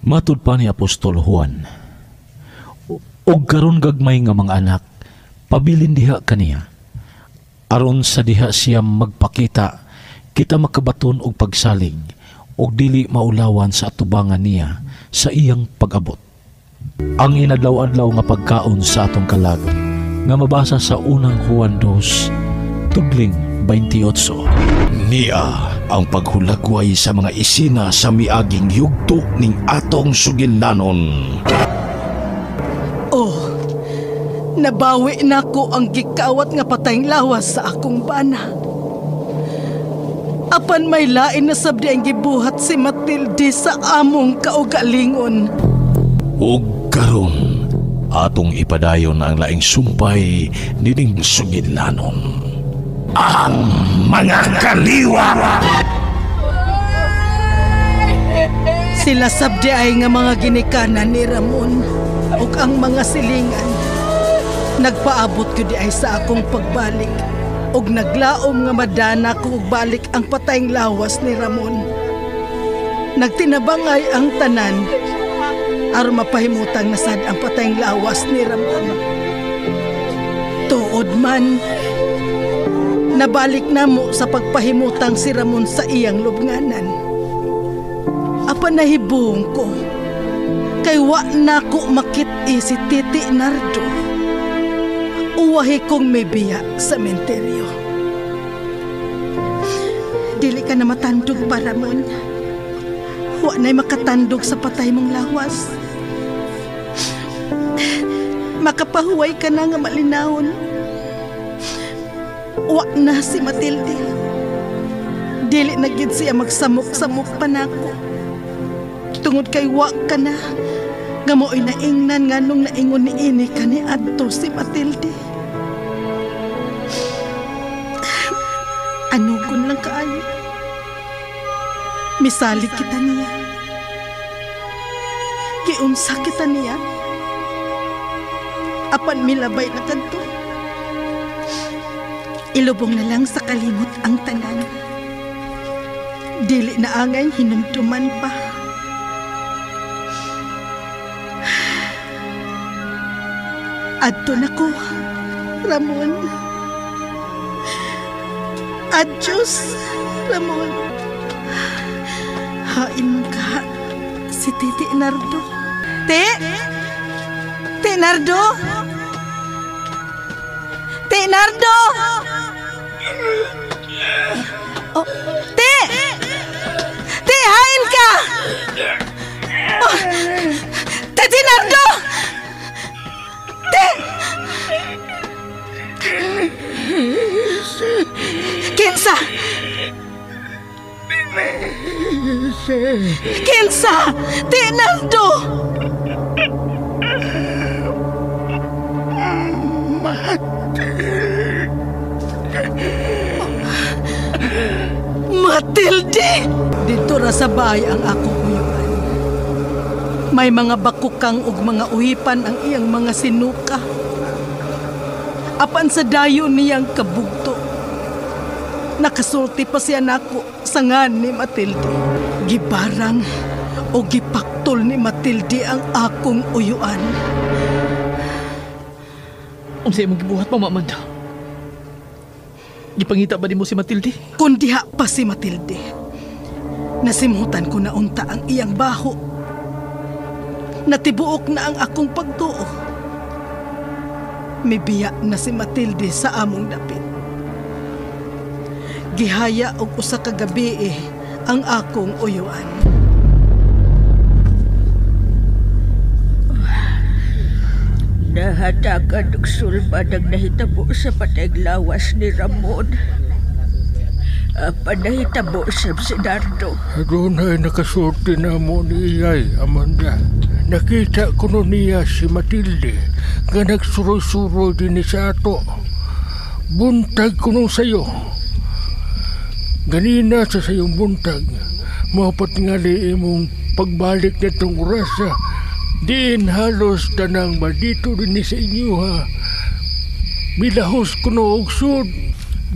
Matud pa ni Apostol Juan, og karon gagmay nga mga anak, pabilin diha kaniya. Aron sa diha siya magpakita, kita makabaton og pagsalig og dili maulawan sa atubangan niya sa iyang pag-abot. Ang inadlaw-adlaw nga pagkaon sa atong kalag nga mabasa sa unang Juan 2, tudling 28. Niya ang paghulagway sa mga isina sa miaging yugto ning atong sugilanon. Oh, nabawi nako ang gikawat nga patayng lawas sa akong bana. Apan may lain na sabdi ang gibuhat si Matilde sa among kaugalingon. Ug karon atong ipadayon ang laing sumpay nining sugilanon. Ang mga kaliwa! Sila sabdi ay nga mga ginikanan ni Ramon ug ang mga silingan. Nagpaabot ko di ay sa akong pagbalik ug naglaom nga madana ko og balik ang patayng lawas ni Ramon. Nagtinabangay ang tanan aron mapahimutang nasad ang patayng lawas ni Ramon. Tuod man, nabalik namo sa pagpahimutang si Ramon sa iyang lubnganan. Apan nahibong ko, kay wa na ko makit-i si Titi Nardo. Uwahi kong may biya sa menteryo. Dili ka na matandog pa, Ramon. Wa na'y makatandog sa patay mong lawas. Makapahuway ka na nga malinawon. Wa na si Matilde. Dili na gid siya magsamok-samok pa nako. Tungod kay wa ka na, nga mo'y naingnan nga nung naingon ni ini kani adto si Matilde. Anugon lang kaayo. Misalig kita niya. Giunsa kita niya. Apan milabay na kadto. Ilubong na lang sa kalimot ang tanan. Dili na angay hinumduman pa. Adto na ko, Ramon. Adios, Ramon. Hain man ka si Titi Nardo. Te? Te Nardo? Te Nardo! Oh, te! Te, hain ka! Oh, Te Nardo! Te! Kinsa! Kinsa! Te Nardo! Matilde! Dito ra sa bahay ang akong uyuan. May mga bakukang ug mga uhipan ang iyang mga sinuka. Apan sa dayon niyang kabugto, nakasulti pa siya nako sa ngan ni Matilde. Gibarang o gipaktol ni Matilde ang akong uyuan. Unsa imong gibuhat, Mama Amanda? Gipangita ba nimo si Matilde? Kun diha pa si Matilde, nasimhutan ko na unta ang iyang baho. Natibuok na ang akong pagtuo. Mibiya na si Matilde sa among dapit. Gihaya og usa ka gabi ang akong uyuan. Nahatagan og sulbad ang nahitabo sa patayng lawas ni Ramon. Apan nahitabo sa si Nardo. Adunay nakasulti na mo ni Iyay, Amanda. Nakita ko no niya si Matilde nga nagsuroy-suroy din sa ato. Buntag ko nung sayo. Ganina sa sayong buntag, mapatingali imong pagbalik na itong orasa. Diin halos tanang maldito din sa inyo ha. Milahos ko no og sud.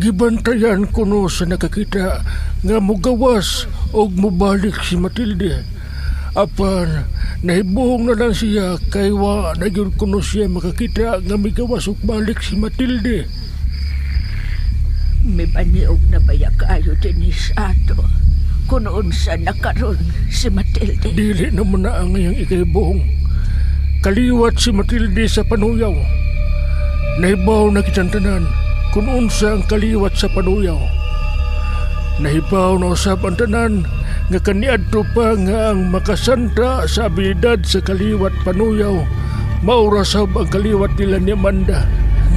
Gibantayan ko no sa nakakita nga mugawas og mubalik si Matilde. Apan Nahibuhong na lang siya kay wa na gyud kuno siya makakita nga migawas og balik si Matilde. Mibaniog na baya kaayo dinhi sa ato. Kung unsa na karon si Matilde. Dili naman na ang iyang ikahibuhong. Kaliwat si Matilde sa panuyaw. Nahibaw na kitang tanan kung unsa ang kaliwat sa panuyaw. Nahibaw na usab ang tanan nga kaniadto pa nga ang makasanta sa abilidad sa kaliwat panuyaw. Mao ra sab ang kaliwat nila ni Amanda.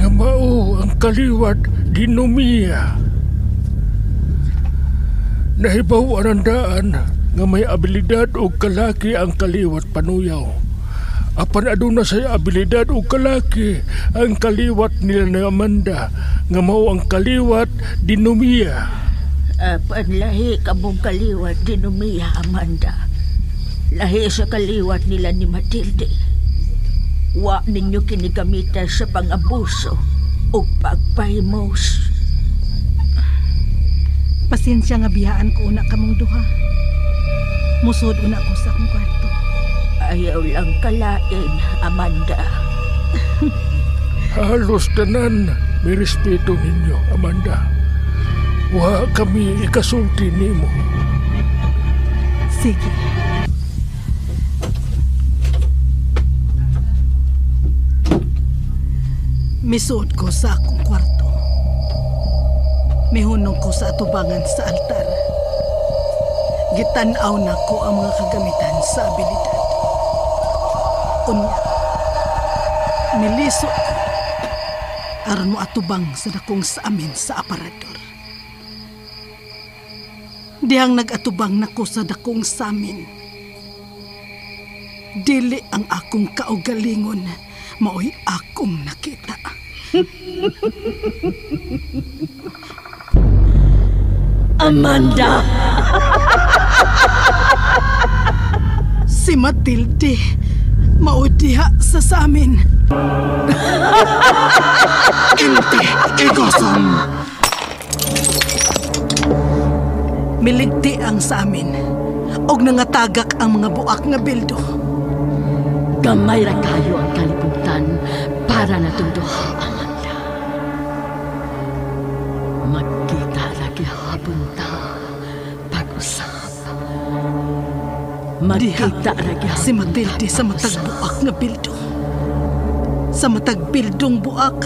Nga mao ang kaliwat dinomiya. Nahibaw ang daan nga may abilidad og kalaki ang kaliwat panuyaw. Apan aduna say abilidad og kalaki ang kaliwat nila ni Amanda nga mao ang kaliwat dinomiya. Apan lahi kamong kaliwat dinomiya, Amanda. Lahi sa kaliwat nila ni Matilde. Wa ninyo kinigamita sa pang-abuso o pagpahimos. Pasensya nga biyaan ko una kamong duha. Musod una ko sa akong kwarto. Ayaw lang kalain, Amanda. Halos tanan may respeto ninyo, Amanda. Wa kami ikasulti nimo. Sige. Misuod ko sa akong kwarto. Mihunong ko sa atubangan sa altar. Gitan-aw na ko ang mga kagamitan sa abilidad. Unya, miliso ko aron mo atubang sa dakong sa amin sa aparador. Dihang nag-atubang nako sa dakong samin. Dili ang akong kaugalingon, maoy akong nakita. Amanda! Si Matilde, mao diha sa samin. Inti Igoson! Miligti ang sa amin, og nangatagak ang mga buak nga bildo. Gamay ra kayo ang kalibutan para natong duha, Amanda. Magkita ra gihapon ta pag-usap. Magkita ra gihapon si Matilde ta sa matag pag-usap. buak nga bildo. Sa matag bildong buak,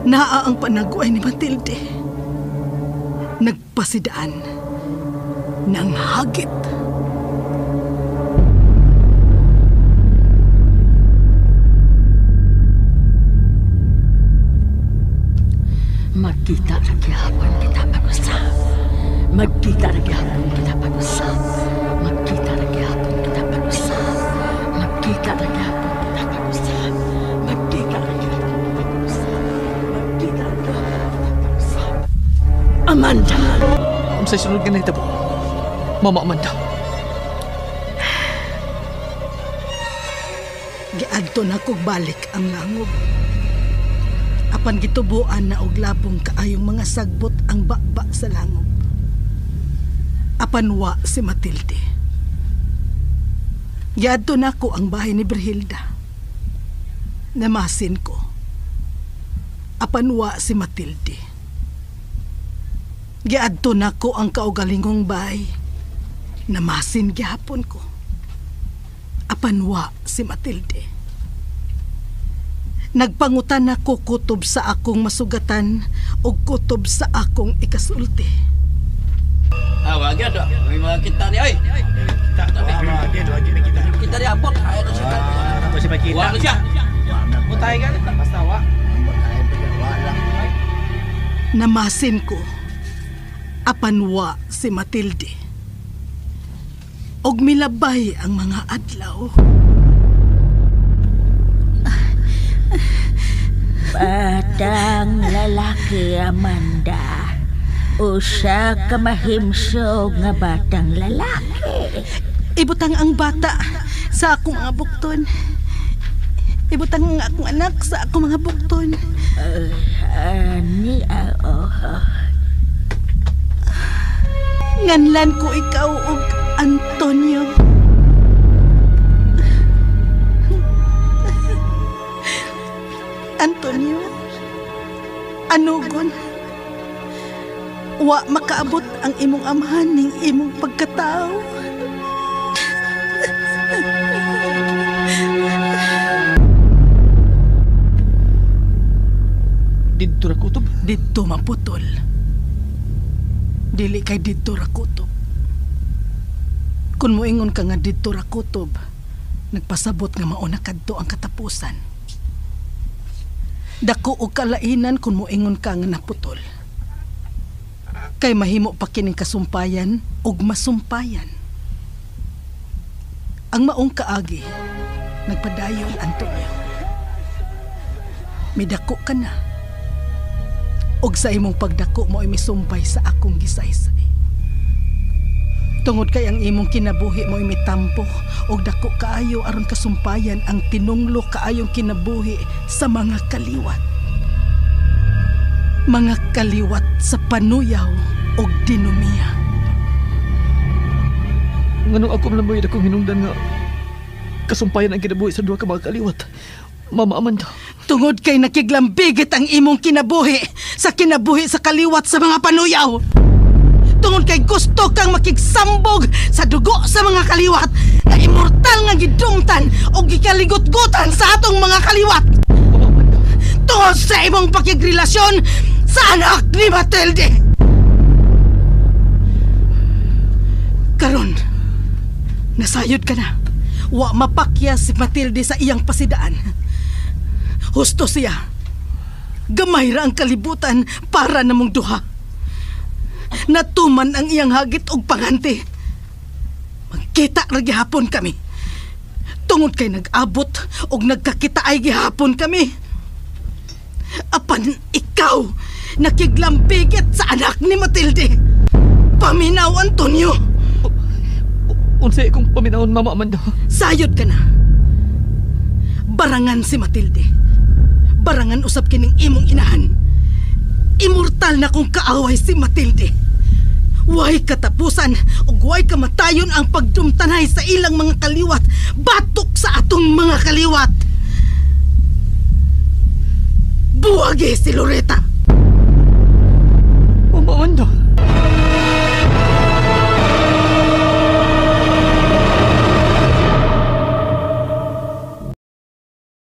naa ang panaguay ni Matilde. Nagpasidaan ng hagit. Magkita ra gihapon kita pag-usap. Magkita ra gihapon kita pag-usap. Magkita ra gihapon kita pag-usap. Magkita ra gihapon kita pag-usap. Magkita ra gihapon kita pag-usap. Magkita ra gihapon kita pag-usap. Amanda! Unsay sunod nga nahitabo? Mama Amanda. Giadto na kog balik ang langob. Apan gitubuan na og labong kaayong mga sagbot ang baba sa langob. Apan wa si Matilde. Giadto nako ang bahay ni Brihilda. Namasin ko. Apan wa si Matilde. Giadto nako ang kaugalingong bahay. Namasin gihapon ko. Apan wa si Matilde. Nagpangutan ako kutob sa akong masugatan o kutob sa akong ikasulti. Wag yan. May mga kita ni ay. Kita ni abot. Ay, ano siya? Wa na siya. Mutay ka basta wa. Namasin ko, apan wa si Matilde. Og milabay ang mga adlaw. Batang lalaki, Amanda. Usa ka mahimsog nga batang lalaki. Ibutang ang bata sa akong mga bukton. Ibutang ang akong anak sa akong mga bukton. Ani, oh. Nganlan ko ikaw og Antonio. Anugon, wa makaabot ang imong amahan ning imong pagkatao. Didto ra kutob. Didto maputol. Dili kay didto ra kutob. Kung moingon ka nga didto ra kutob, nagpasabot nga mauna kadto ang katapusan. Dako og kalainan kung moingon ka nga naputol. Kay mahimo pa kining kasumpayan ug masumpayan. Ang maong kaagi, nagpadayon, Antonio. Midako ka na. Og sa imong pagdako mo ay misumpay sa akong gisaysay. Tungod kay ang imong kinabuhi mo ay mitampo og dako kaayo aron kasumpayan ang tinunglo kaayong kinabuhi sa mga kaliwat. Mga kaliwat sa panuyaw og dinomiya. Nganong ako man lang akong hinungdan nga kasumpayan ang kinabuhi sa duha ka mga kaliwat, Mama Amanda? Tungod kay nakiglambigit ang imong kinabuhi sa kinabuhi sa kaliwat sa mga panuyaw. Tungod kay gusto kang makigsambog sa dugo sa mga kaliwat na immortal nga gidumtan o gikaligutgutan sa atong mga kaliwat. Tungod sa imong pakigrelasyon sa anak ni Matilde. Karon, nasayod ka na. Wa mapakya si Matilde sa iyang pasidaan. Husto siya. Gamay ra ang kalibutan para namong duha. Natuman ang iyang hagit og panganti. Magkita ra gihapon kami. Tungod kay nag-abot og nagkakita ay gihapon kami. Apan ikaw nakiglambigit sa anak ni Matilde. Paminaw, Antonio. Unsay akong paminawon, Mama Amanda? Sayod ka na. Barangan si Matilde. Barangan usab kining imong inahan. Immortal na kong kaaway si Matilde. Way katapusan ug way kamatayon ang pagdumtanay sa ilang mga kaliwat batok sa atong mga kaliwat. Buwagi si Loretta. Mama Amanda.